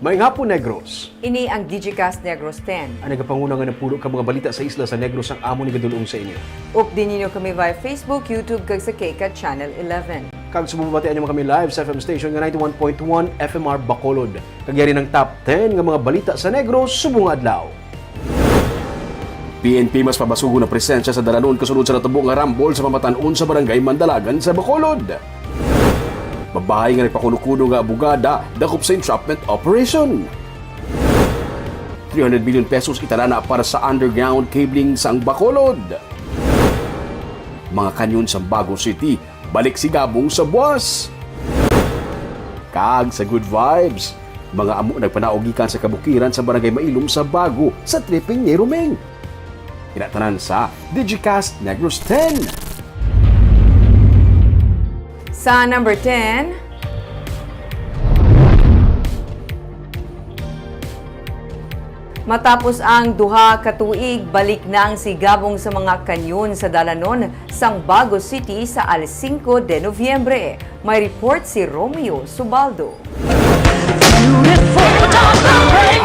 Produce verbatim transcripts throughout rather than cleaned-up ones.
Maayong hapon, Negros. Ini ang Digicast Negros ten. Ang nagapanguna nga napulo ka mga balita sa isla sa Negros ang amon igadul-ong sa inyo. Updi ninyo kami via Facebook, YouTube, kag sa KCAT Channel eleven. Kag sa mababatian nyo kami live sa F M station nga ninety-one point one F M R Bacolod. Kag yari ang top ten nga mga balita sa Negros subong nga adlaw. P N P mas pabasugon ang presensya sa dalanon kasunod sa natabo nga rambol sa pamatan-on sa barangay Mandalagan sa Bacolod. Babayi nga nagpakuno-kuno nga abogada dakop sa entrapment operation. Three hundred million pesos italana para sa underground cabling sang Bacolod. Mga kanyon sang Bago City, balik si Gabong sa buwas. Kag sa good vibes, mga amo nagpanaog gikan sa kabukiran sa Barangay Mailom sa Bago sa tripping ni Romeng. Kinatanan sa Digicast Negros ten. Sa number ten, matapos ang duha ka tuig, balik na ang sigabong sa mga kanyon sa dalanon sang Bago City sa Al Cinco de Noviembre. May report si Romeo Subaldo.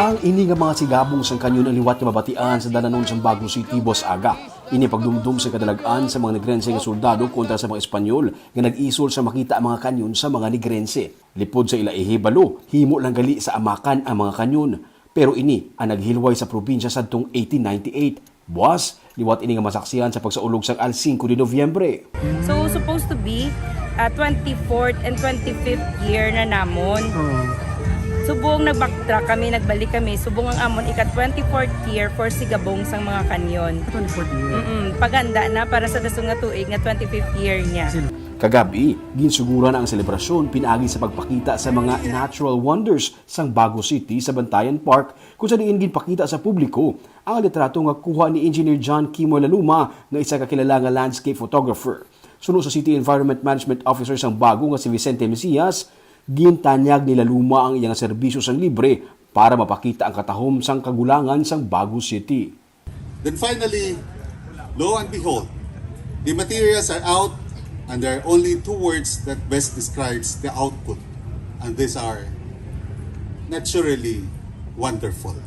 Ang ini nga mga sigabong sang kanyon ang liwat nga mabatian sa dalanon sang Bago City buas aga. Ini pagdumdom sa kadalag-an sa mga Negrense nga soldado kontra sa mga Espanyol nga nag-isol sa makita ang mga kanyon sa mga Negrense. Lipod sa ila ihibalo, himo lang gali sa Amacan ang mga kanyon. Pero ini ang naghilway sa probinsya sadtong eighteen ninety-eight. Buas, liwat ini nga masaksihan sa pagsaulog sang Al Cinco de Noviembre. So, supposed to be, ah, twenty-fourth and twenty-fifth year na namon. Subong nag-backtrack kami, nagbalik kami. Subong ang amon ika twenty-fourth year for sigabong sang mga kanyon. Twenty-fourth year. Mm-mm. Paghanda na para sa dason nga tuig nga twenty-fifth year niya. Kagabi, ginsuguran na ang selebrasyon pinaagi sa pagpakita sa mga natural wonders sang Bago City sa Bantayan Park, kung sa diin ginpakita sa publiko ang litrato nga kuha ni Engineer John Kimo Laluma, nga isa ka kilala nga landscape photographer. Suno sa City Environment Management Officer sang Bago nga si Vicente Mesias, gintanyag ni Laluma ang iyang serbisyo sang libre para mapakita ang katahom sang kagulangan sang Bago City. Then finally, lo and behold, the materials are out, and there are only two words that best describes the output, and these are naturally wonderful,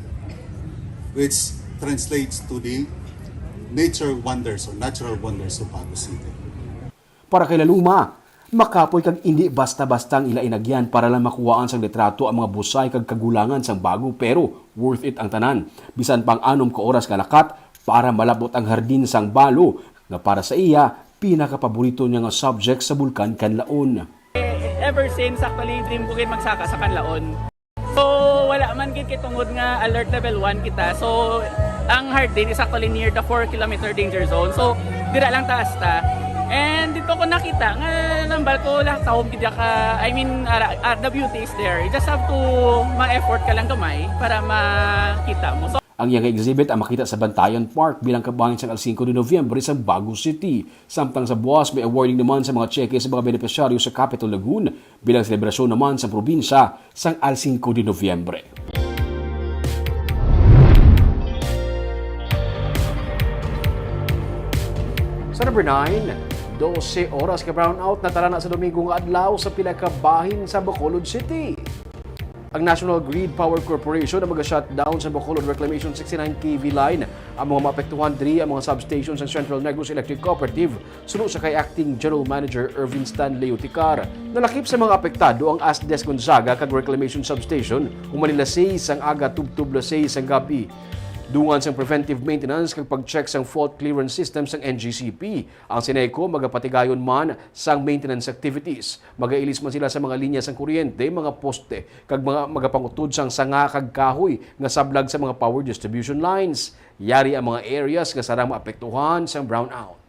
which translates to the nature wonders or natural wonders of Bago City. Para kay Laluma, makapoy kag indi basta-basta ang ila inagyan para lang makuhaan sang litrato ang mga busay kag kagulangan sang Bago, pero worth it ang tanan, bisan pa ang anom ka oras nga lakat para malab-ot ang hardin sang Bago, nga para sa iya, pinakapaborito niya nga subject sa Bulkan Kanlaon. Ever since, actually, dream ko gid magsaka sa Kanlaon. So, wala man gid kay tungod nga alert level one kita. So, ang hardin is actually near the four kilometer danger zone. So, dira lang taas ta. And dito ko nakita nga nambal ko lahat sa home gid ka, I mean, ara, ah, the beauty is there. You just have to ma-effort ka lang gamay para makita mo. So, Ang iya nga exhibit ang makita sa Bantayan Park bilang kabahin sang Al Cinco de Noviembre sa Bago City. Samtang sa buwas, may awarding naman sa mga cheque sa mga benepisyaryo sa Capitol Lagoon bilang selebrasyon naman sa probinsya sang Al Cinco de Noviembre. Sa number nine, dose oras ka brownout natalana sa Domingo nga adlaw sa pila ka bahin sa Bacolod City. Ang National Grid Power Corporation ang maga-shutdown sa Bacolod Reclamation sixty-nine K V line. Ang mga maapektuhan diri ang mga substation sang Central Negros Electric Cooperative, suno sa kay Acting General Manager Ervin Stan Leoticar. Nalakip sa mga apektado ang ASDES Gonzaga kag Reclamation Substation, human alas sais sang aga tubtob alas sais sang gab-i. Dungan sang preventive maintenance kag pag-check sang fault clearance system sang N G C P, ang CENECO magapatigayon man sang maintenance activities. Magailis man sila sa mga linya sang kuryente, mga poste, kag mga magapangutod sang sanga kag kahoy nga sablag sa mga power distribution lines. Yari ang mga areas nga sarang maapektuhan sang brownout.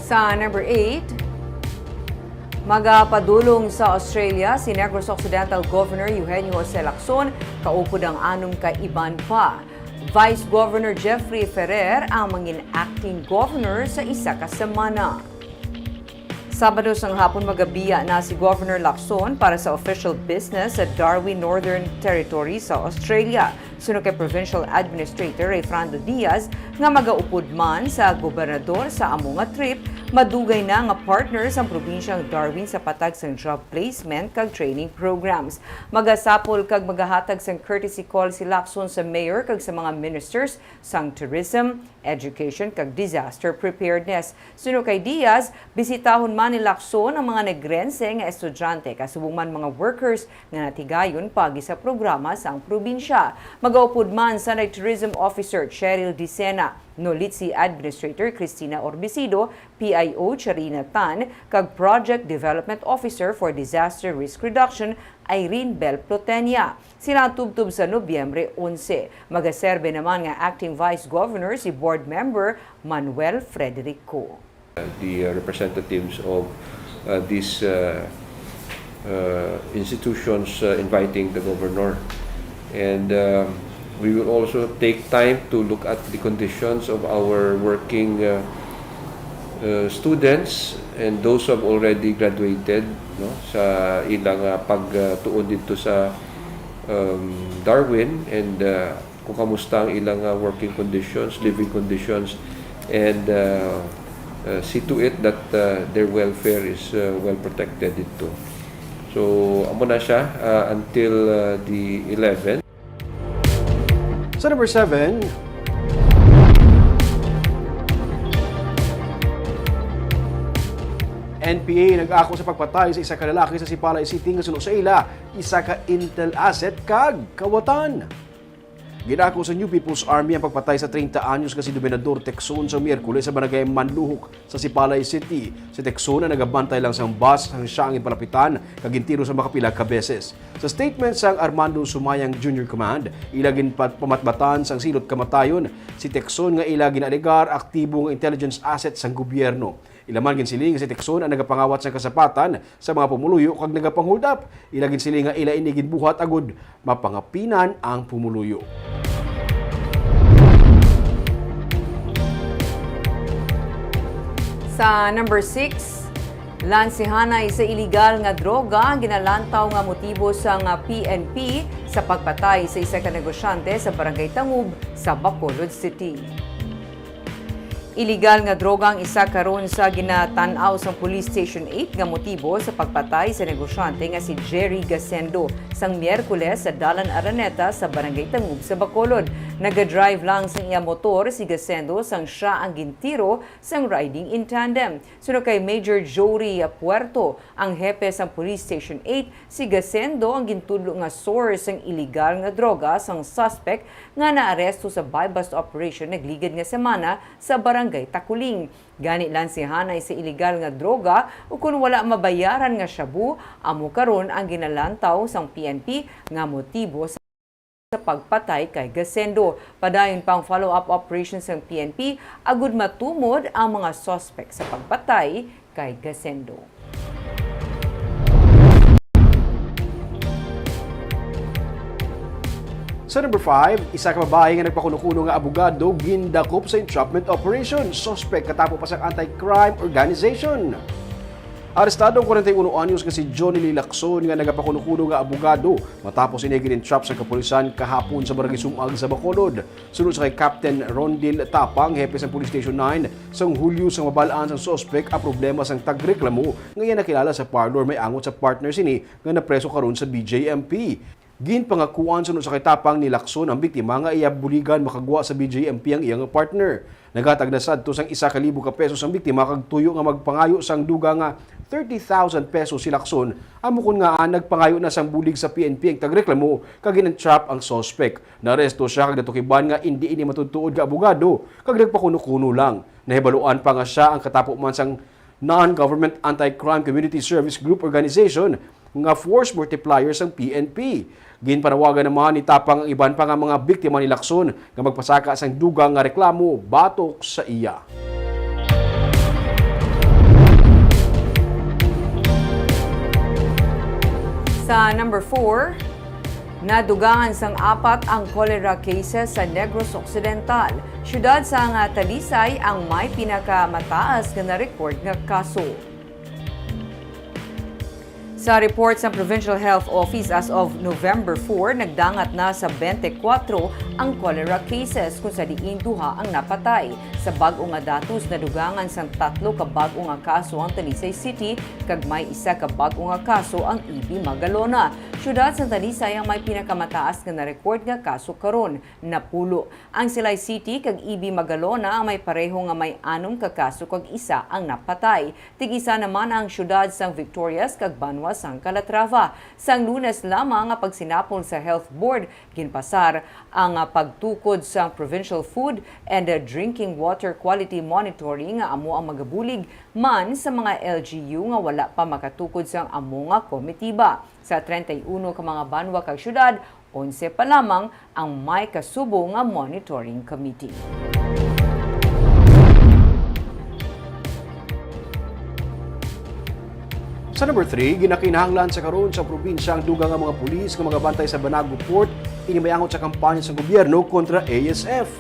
Sa number eight, magapadulong sa Australia si Negros Occidental Governor Eugenio Jose Lacson kaupod ang anom ka iban pa. Vice Governor Jeffrey Ferrer ang mangin acting governor sa isa ka semana. Sabado sang hapon magabiya na si Governor Lacson para sa official business sa Darwin, Northern Territory sa Australia. Suno kay Provincial Administrator Rayfrando Diaz nga magaupod man sa gobernador sa amo nga trip, madugay na nga partner sang probinsyang Darwin sa patag sang job placement kag training programs. Magasapol kag magahatag sang courtesy call si Lacson sa mayor kag sa mga ministers sang tourism, education, kag disaster preparedness. Suno kay Diaz, bisitahon man ni Lacson ang mga Negrense nga estudyante, kasubong man mga workers nga natigayon pagi sa programa sang probinsya. Magaupod man sa Tourism Officer Cheryl Dicena, Nolitsi Administrator Cristina Orbisido, P I O Charina Tan, kag Project Development Officer for Disaster Risk Reduction Irene Bell Plotenia. Sila ang tubtob sa Nobyembre onse. Magaserbe naman nga acting vice governor si board member Manuel Frederico. The uh, representatives of uh, these uh, uh, institutions uh, inviting the governor. And uh, we will also take time to look at the conditions of our working uh, uh, students and those who have already graduated, no, sa ilang uh, pagtuon dito sa um, Darwin, and uh, kung kamusta ang ilang uh, working conditions, living conditions, and uh, uh, see to it that uh, their welfare is uh, well protected dito. So, amo na siya uh, until uh, the eleventh. Sa number seven, N P A nag-ako sa pagpatay sa isa ka lalaki sa Sipalay City nga suno sa ila isa ka intel asset kag kawatan. Ginako sa New People's Army ang pagpatay sa treinta anyos nga si Dominador Tecson sa Miyerkules sa barangay Manluhok sa Sipalay City. Si Tecson ang nagabantay lang sang bus sang siya ang ginpalapitan kag gintiro sa makapila ka beses. Sa statement sang Armando Sumayang Junior Command, ila ginpamatbatan sang silot kamatayon si Tecson nga ila ginaalegar aktibo nga intelligence asset sang gobyerno. Ila man ginsiling nga si Tecson ang nagapangawat sang kasapatan sa mga pumuluyo kag nagapang-hold up. Ila ginsiling nga ila ini ginbuhat agud mapangapinan ang pumuluyo. Sa number six, lansihanay sa iligal nga droga ang ginalantaw nga motibo sang P N P sa pagpatay sa isa ka negosyante sa Barangay Tangub sa Bacolod City. Iligal nga droga ang isa karon sa ginatan-aw sang Police Station eight nga motibo sa pagpatay sa negosyante nga si Jerry Gasendo sang Miyerkules sa Dalan Araneta sa Barangay Tangub sa Bacolod. Nagadrive lang sang iya motor si Gasendo sang siya ang gintiro sang riding in tandem. Suno kay Major Jory Puerto, ang hepe sang Police Station eight, si Gasendo ang gintudlo nga source sang iligal nga droga sang suspect nga naaresto sa buy-bust operation nagligad nga semana sa Barangay Taculing. Gani, lansihanay sa iligal nga droga ukon wala mabayaran nga shabu, amo karon ang ginalantaw sang P N P nga motibo sa sa pagpatay kay Gasendo. Padayon pa ang follow-up operation sang P N P agud matumod ang mga suspek sa pagpatay kay Gasendo. Sa number five, isa ka babae nga nagpakuno-kuno nga abogado gindakop sa entrapment operation. Suspek katapo pa sang anti-crime organization. Arestado ang kwarenta y uno anyos nga si Johnny Lee Lacson nga nagapakuno-kuno nga abogado matapos ini gin-entrap sa kapulisan kahapon sa Barangay Sumag sa Bacolod. Suno sa kay Captain Rondil Tapang, hepe sa Police Station nine, sang Hulyo sang mabal-an sang suspek ang problema sang tagreklamo nga iya nakilala sa parlor may angot sa partner sini nga napreso karon sa B J M P. Ginpangakuan suno sa kay Tapang ni Lacson ang biktima nga iya buligan makagwa sa B J M P ang iya nga partner. Naghatag na sadto sang isa ka libo ka pesos ang biktima kag tuyo nga magpangayo sang dugang nga thirty thousand pesos si Lacson, amo kon ngaa nagpangayo na sang bulig sa P N P ang tagreklamo kag gin-entrap ang suspek. Naaresto sia kag natukiban nga indi ini matuod-tuod nga abogado kag nagpakuno-kuno lang. Nahibaluan pa nga sia ang katapo man sang non-government anti-crime community service group organization nga force multiplier sang P N P. Ginpanawagan naman ni Tapang ang iban pa nga mga biktima ni Lacson nga magpasaka sang dugang nga reklamo batok sa iya. Sa number four, nadugangan sang apat ang cholera cases sa Negros Occidental. Siyudad sang Talisay ang may pinakamataas nga na-record nga kaso. Sa report sa Provincial Health Office, as of November four, nagdangat na sa twenty-four ang cholera cases, kung sa diin duha ang napatay. Sa bag-o nga datos, nadugangan sang tatlo ka bag-o nga kaso ang Talisay City, kag may isa ka bag-o nga kaso ang E B Magalona. Siyudad sang Talisay ang may pinakamataas nga na-record nga kaso karon, napulo. Ang Silay City kag E B Magalona ang may pareho nga may anom ka kaso kag isa ang napatay. Tig-isa naman ang siyudad sang Victorias kag banwa sang Calatrava. Sang Lunes lamang nga pagsinapol sa Health Board, ginpasar ang, ah, pagtukod sang Provincial Food and, ah, Drinking Water Quality Monitoring nga amo ang magabulig man sa mga L G U nga wala pa makatukod sang amo nga komitiba. Sa treinta y uno ka mga banwa kag siyudad, onse pa lamang ang may kasubo nga monitoring committee. Sa number three, ginakinahanglan sa karon sa probinsya ang dugang nga mga pulis nga magabantay sa Banago Port, ini may angot sa kampanya sa gobyerno kontra A S F.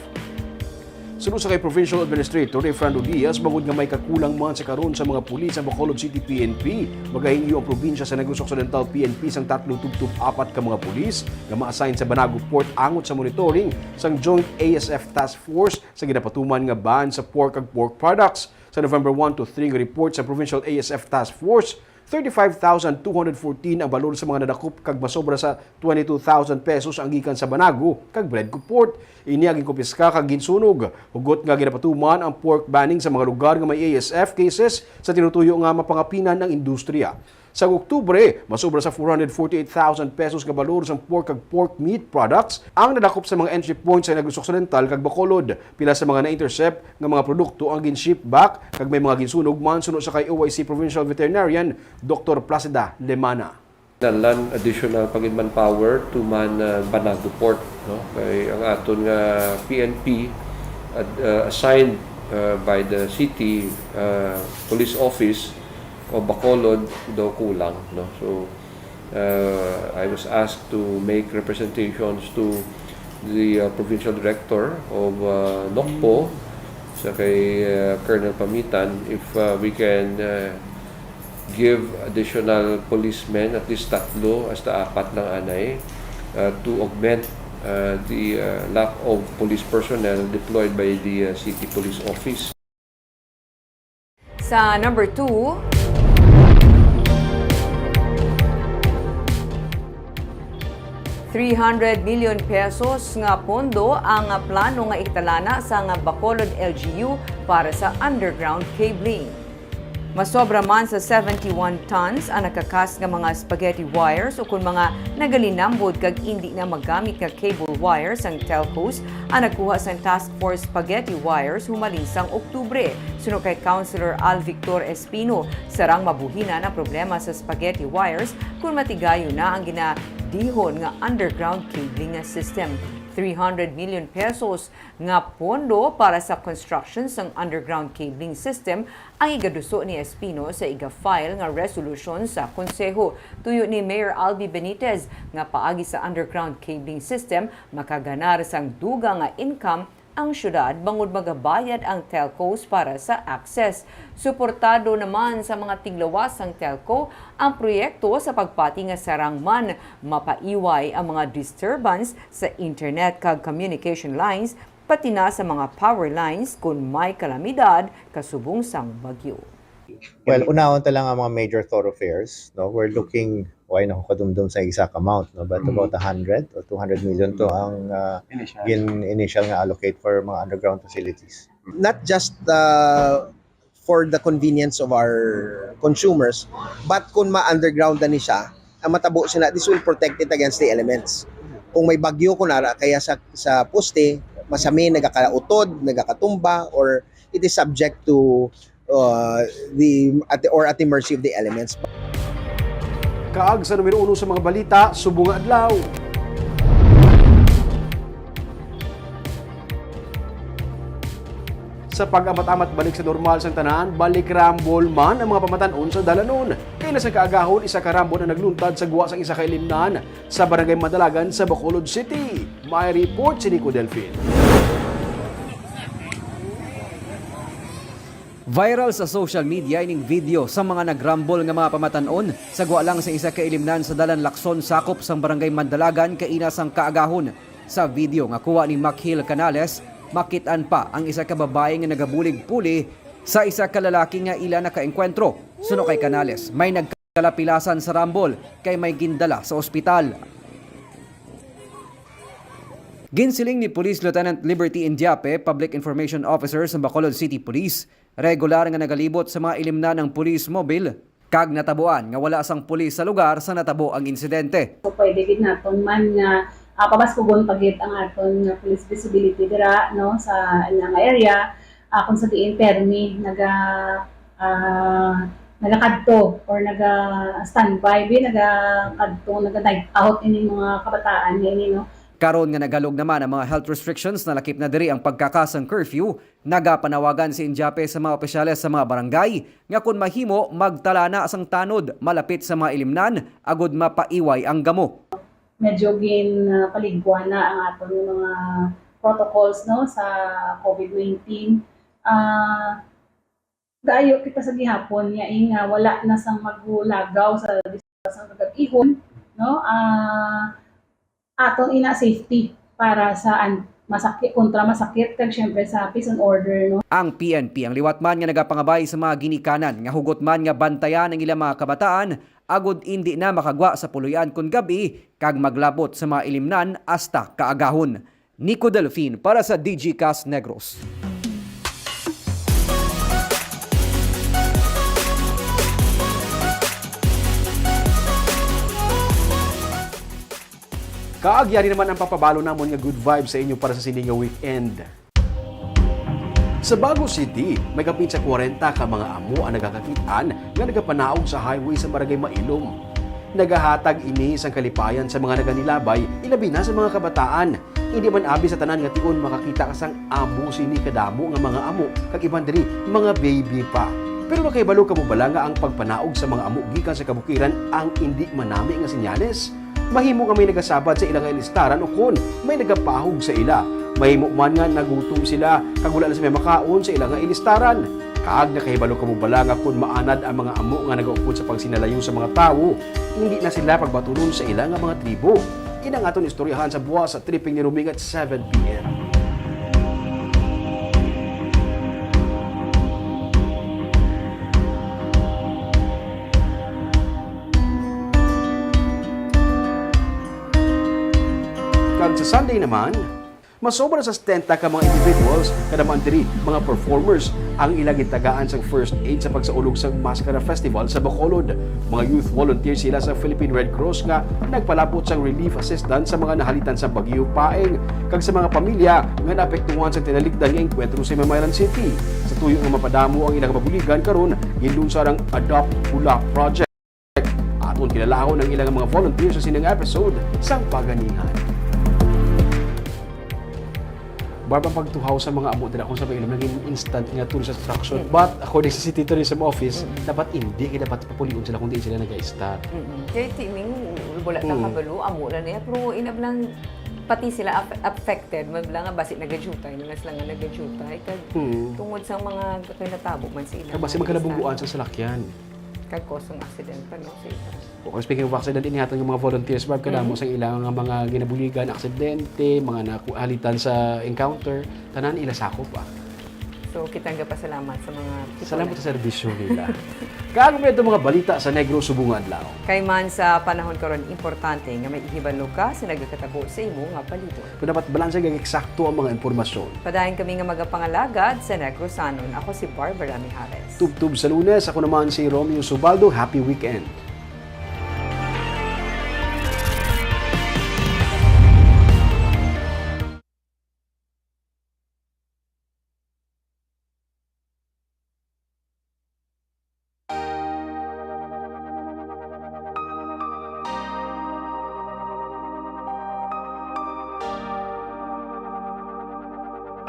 Suno sa kay Provincial Administrator Efrando Diaz, bangod nga may kakulang man sa karon sa mga pulis ang Bacolod City P N P, magahingyo ang probinsya sa Negros Occidental P N P sang tatlo tubtob apat ka mga pulis nga ma-assign sa Banago Port angot sa monitoring sang Joint A S F Task Force sa ginapatuman nga ban sa pork kag pork products. Sa November one to three nga report sa Provincial A S F Task Force, thirty-five thousand two hundred fourteen ang balor sa mga nadakop kag masobra sa twenty-two thousand pesos ang gikan sa Banago kag Bledco Port. Ini ang ginkumpiska kag ginsunog, hugot nga ginapatuman ang pork banning sa mga lugar nga may A S F cases sa tinutuyo nga mapangapinan ang industriya. Sa Oktubre, masobra sa four hundred forty-eight thousand pesos nga balor sang pork kag pork meat products ang nadakop sa mga entry points sa Negros Occidental kag Bacolod. Pila sa mga na-intercept nga mga produkto ang gin-ship back, kag may mga ginsunog man suno sa kay O I C Provincial Veterinarian, Doktor Placida Lemana. Kinahanglan additional pa gid manpower to man, uh, Banago Port, no? Kay ang aton nga P N P ad-, uh, assigned, uh, by the city, uh, police office of Bacolod daw kulang, no? So, uh, I was asked to make representations to the, uh, provincial director of, uh, NOCPO, sa kay, uh, Colonel Pamitan, if, uh, we can, uh, give additional policemen, at least tatlo hasta apat lang anay, uh, to augment, uh, the, uh, lack of police personnel deployed by the, uh, city police office. Sa number two, three hundred million pesos nga pondo ang plano nga italana sa nga Bacolod L G U para sa underground cabling. Masobra man sa seventy-one tons ang nakakas nga mga spaghetti wires ukon mga nagalinambod kag indi na magamit nga cable wires ang telcos ang nagkuha sang Task Force Spaghetti Wires humalin sang Oktubre. Suno kay Councilor Al Victor Espino, sarang mabuhinan ang problema sa spaghetti wires kon matigayon na ang ginadihon nga underground cabling nga system. Three hundred million pesos nga pondo para sa construction sang underground cabling system ang igaduso ni Espino sa iga-file nga resolution sa Konseho. Tuyo ni Mayor Albi Benitez nga paagi sa underground cabling system, makaganar sang dugang nga income ang syudad bangod magabayad ang telcos para sa access. Suportado naman sa mga tiglawas sang telco ang proyekto sa pagpati nga sarang man mapaiway ang mga disturbance sa internet kag communication lines, pati na sa mga power lines kon may kalamidad kasubong sang bagyo. Well, unahon ta lang ang mga major thoroughfares, no? We're looking, why na ko kadumdom sa exact amount, no? But Mm. about a hundred or two hundred million to Mm. ang, ah, Initial. gin-, initial nga allocate for mga underground facilities. Not just, uh, for the convenience of our consumers, but kung ma-underground na ni siya, ang matabo sila, this will protect it against the elements. Kung may bagyo, kung nara kaya sa, sa poste, masami, nagakalautod, nagakatumba, or it is subject to, uh, the, at, or at the mercy of the elements. Kaag sa numero uno sa mga balita, subong nga adlaw. Sa pag-amat-amat balik sa normal sang tanan, balik rambol man ang mga pamatan-on sa dalanon. Kaila sa kaagahon, isa ka rambol ang nagluntad sa gwa sang isa ka ilimnan sa Barangay Madalagan sa Bacolod City. May report si Nico Delfin. Viral sa social media ining video sa mga nagrambol nga mga pamatan-on sa gwa lang sa isa ka ilimnan sa Dalan Lacson, sakop sang Barangay Mandalagan, kaina sang kaagahon. Sa video nga kuha ni Mac Hill Canales, makit-an pa ang isa ka babayi nga nagabulig puli sa isa ka lalaki nga ila nakaengkwentro. Suno kay Canales, may nagkalapilasan sa rambol kay may gindala sa ospital. Ginsiling ni Police Lieutenant Liberty Indiape, Public Information Officer sa Bacolod City Police, regular nga nagalibot sa mga ilimnan ang police mobile, kag natabuan nga wala sang pulis sa lugar sa natabo ang insidente. So, pwede gid naton man nga, ah, pabaskugon pa gid ang aton nga police visibility dira, no, sa ilang area, ah, kung sa diin permi naga, ah, nagakadto or naga-standby, bi, nagakadto, naga-night out ining mga kabataan nga ini, no? Karon nga naghalog naman ang mga health restrictions, nalakip na diri ang pagkaka sang curfew, nagapanawagan si Indiape sa mga opisyales sa mga barangay nga kon mahimo, magtala na sang tanod malapit sa mga ilimnan agud mapaiway ang gamo. Medyo gin, ah, paligwa na ang aton nga mga protocols, no, sa COVID nineteen. Ah, Gaayo kita sa gihapon nga, eh, nga wala na sang magulagaw sa sa kagab-ihon, no? Ah, aton ina safety para sa an-, masakit, kontra masakit, kag syempre sa peace and order, no? Ang P N P ang liwat man nga nagapangabay sa mga ginikanan nga hugot man nga bantayan ang ilang mga kabataan agud indi na makagwa sa puloy-an kon gab-i kag maglabot sa mga ilimnan hasta kaagahon. Nico Delfin para sa Digicast Negros. Kaagyan, yari naman ang papabalo namon nga good vibes sa inyo para sa sini nga weekend. Sa Bago City, may kapin sa kwarenta ka mga amo ang nagakakit-an nga nagapanaog sa highway sa Barangay Mailom. Nagahatag ini sang kalipayan sa mga naganilabay, ilabi na sa mga kabataan. Indi man abi sa tanan nga tion makakita ka sang amo sini kadamo nga mga amo, kag iban diri mga baby pa. Pero nakahibalo kamo bala nga ang pagpanaog sa mga amo gikan sa kabukiran ang indi manami nga senyales? Mahimo nga may nagasabad sa ila nga ilistaran ukon may nagapahog sa ila. Mahimo man nga nagutom sila kag wala na sila makaon sa ila nga ilistaran. Kag nakahibalo kamo bala nga kon maanad ang mga amo nga nagaupod sa pagsinalayo sa mga tawo, indi na sila pagbatunon sa ila nga mga tribo? Ina ang aton istoryahan sa buwas sa Tripping ni Roming at seven P M. Kag sa Sunday naman, masobra sa setenta ka mga individuals, kada man diri mga performers, ang ila gintagaan sang first aid sa pagsaulog sang Maskara Festival sa Bacolod. Mga youth volunteers sila sa Philippine Red Cross nga nagpalabot sang relief assistance sa mga nahalitan sa Bagyo Paeng kag sa mga pamilya nga naapektuhan sa tinalikdan nga engkwentro sa Mamaylan City. Sa tuyo nga mapadamo ang ilang mabuligan karon, ginlunsad ang Adopt Pula Project. Aton kilalahon ang ilang mga volunteers sa sining episode sang Paganihan. Barb, ang pagtuhaw sa mga amo dira kung sa Mailom naging instant nga tourist attraction. Mm. But according sa City Tourism Office, Mm. dapat hindi, kaya dapat papulion sila kung di sila nag-start. Mm-mm. Kaya timing, wala na Mm. kabalo, amo na niya. Pero inablang, pati sila aff-, affected, mabla nga basi nagajutay, na sila nga nagajutay. Kag Mm. tungod sa mga kinatabo man sa ila Kag basi nga magkalabungguan nagstart. sa salakyan. Kag cause ng accident pa, no, sa ila. Okay, speaking of accident, inihatag ng mga volunteers, Barb, kadamo Mhm. sa ilang nga mga ginabuligan, aksidente, mga naku-, halitan sa encounter, tanan ila sakop, ah. So, kita nga pasalamat sa mga people Salamat na sa serbisyo nila. Kag may mga balita sa Negros subong nga adlaw. Kay man sa panahon karon, importante nga may ihibalo ka sa nagakatabo sa imo nga palibot. Kung dapat balanse kag eksakto ang mga impormasyon. Padayon kami nga magapangalagad sa Negrosanon. Ako si Barbara Mijares. Tubtob sa Lunes, ako naman si Romeo Subaldo. Happy weekend.